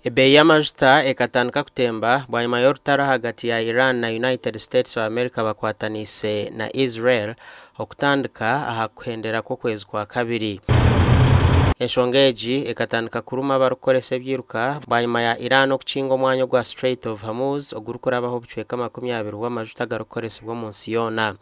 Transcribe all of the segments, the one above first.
Ebeeyi y'amajuta ekatandika kutemba bwanyima y'orutaro ahagati ya Iran na United States of America bakwataniise na Israel okutandika aha kuhendera kw'okwezi kwa kabiri. Enshonga egi ekatandika kuruma abarikukoresa ebyiruka bwanyima ya Iran okukinga omwanya ogwa Strait of Hormuz ogurikurabaho obucweka 20 bw'amajuta agarikukoresibwa omu nsi yoona.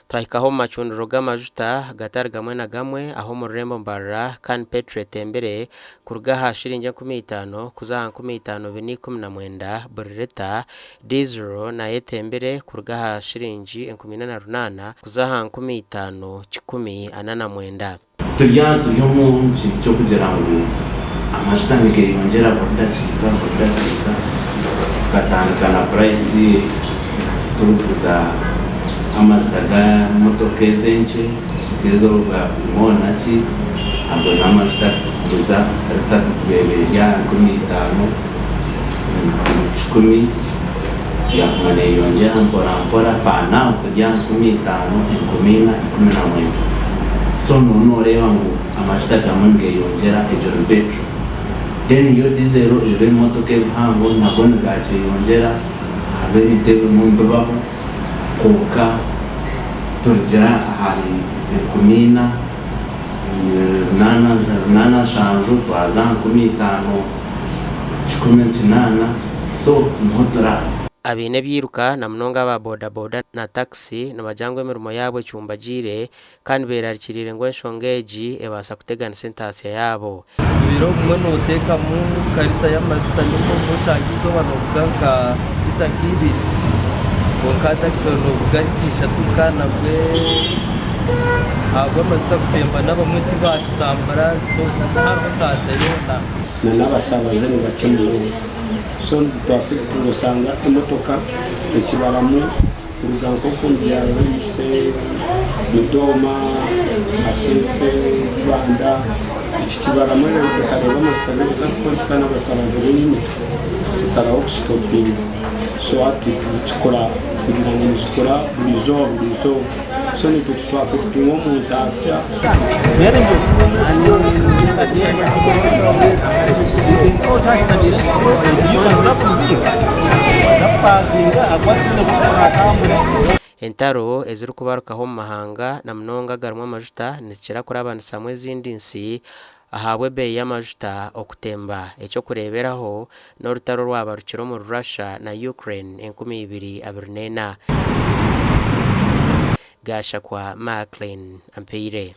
Twahikaho omu macundiro g'amajuta gatari gamwe na gamwe ahu omu rurembo Mbarara kandi peeturo etembire kuruga aha shiringi 5000 kuza aha 5419 buri rita, diizero nayo etembire kuruga aha shiringi 4800 kuza aha 5149. Turi aha turi omu kintu ky'okugira ngu amajuta nigeyongyera buri dakiika buri dakiika tukatandika na purayisi turikuguza amajuta ga motoka ezi enkye nk'ez'obwa Premio naki ago n'amajuta turikuguza rita tureeba eri aha 5000, 1,000 yaguma neyongyera mpora mpora per now turi aha 5000, 4019. So nooba nooreeba ngu amajuta gamwe nigeyongyera egyo ni petrol. Then yo diesel eb'ebimotoka ebihango nago nigakyeyongyera ahabw'ebintu ebimwe nibibaho kwonka turugira ahari 4000, 870 twaza aha 5800 so niho turi aho. Abaine ebyiruka na munonga aba boda boda na taxi nibagira ngu emirimo yaabo ecumbagiire kandi beerarikiriire ngu enshonga egi ebaasa kuteganisa entaasya yaabo. Obaire obumwe nooteekamu nka lita y'amajuta ninga obumwe oshanga eizooba noovuga nka lita nk'ibiri kwonka hati actually noovuga lita ishatu kandi nabwe ahabw'amajuta kutemba n'abamwe tibakitambura so tihariho ntaasya yoona. Na n'abasaabaze ni bakye munonga so nituaffectinga osanga emotoka ekibaramu Kuruga nk'oku byaro Ise, Midooma, Kasese, Ibanda, eki kibaramu ekareeba amasita g'okuza kukozesa n'abasaabaze baingi esaraho kusitopinga so hati tizikikora kugira ngu nizikora buri izooba buri izooba so naitwe kitwafekitinga omu ntaasya. Entaro ezirikubarukaho omu mahanga na munonga agarimu amajuta nizikira kurabanisamu ezindi nsi ahabw'ebeeyi y'amajuta okutemba. Eky'okureeberaho n'orutaro orwabarukire omuri Russia na Ukraine 2024. Gashakwa Maclean Ampaire.